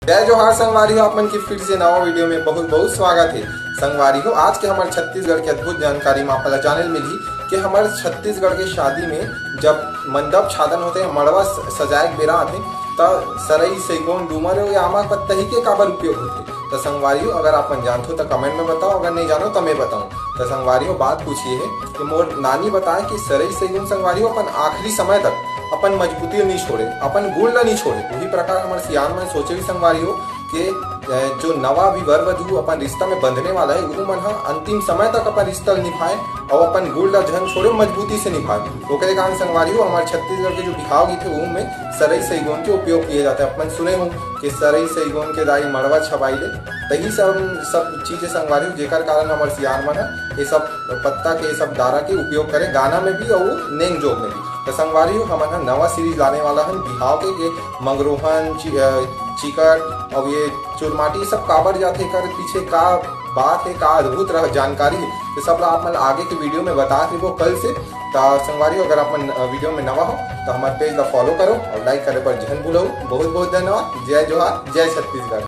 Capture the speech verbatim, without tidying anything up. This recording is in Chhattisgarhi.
जय जोहार संगवारी हो, आप मन के फिर से नवा वीडियो में बहुत बहुत स्वागत है। संगवारी हो, आज के हमर छत्तीसगढ़ के अद्भुत जानकारी म आप ला जाने ल मिलही कि हमर छत्तीसगढ़ के शादी में जब मंडप छादन होथे, मड़वा स-, सजाए के बेरा आथे, त सरई, सइगोन, डूमर या आमा पत्तही के काबर उपयोग होथे। त संगवारी हो, अगर आप मन जानथो त कमेंट में बताओ, अगर नहीं जानो त मैं बताऊं। त संगवारी हो, बात कुछ ये है कि मोर नानी बताए कि सरई, सइगोन संगवारी हो अपन आखिरी समय तक अपन मजबूती ल नहीं छोड़े, अपन गुण ला नहीं छोड़े। वही प्रकार हमर सियान मन सोचे भी संगवारी हो कि, अ, जो नवा भी वर वधू अपन रिश्ता में बंधने वाला है, वो मन ह अंतिम समय तक अपन रिश्ता ल निभाए और अपन गुण ला झन छोड़े, मजबूती से निभाए। ओकरे कारण संगवारी हो, हमर छत्तीसगढ़ के जो बिहाव गीत है, वो में सरई सइगोन के उपयोग किए जाते हैं। अपन सुने हो कि सरई सइगोन के दाई मड़वा छबाई ले, तही सब, सब चीजें संगवारी हो, जेकर कारण हमर सियान मन ह ये सब पत्ता के, ये सब डारा के उपयोग करे गाना में भी और नेंग जोग में भी। तो संगवारी हो, हमन ह नवा सीरीज लाने वाला हन बिहाव के, के मंगरोहन, चि-, अ, चिकट और ये चुरमाटी, ये सब काबर जाथे, एकर पीछे का बात है, का अद्भुत रह जानकारी है, तो सब ला आप मन आगे के वीडियो में बता देबो कल से। तो संगवारी हो, अगर आप मन, अ, वीडियो में नवा हो तो हमारे पेज ला फॉलो करो और लाइक करे पर झन भूलो। बहुत बहुत धन्यवाद। जय जोहार, जय छत्तीसगढ़।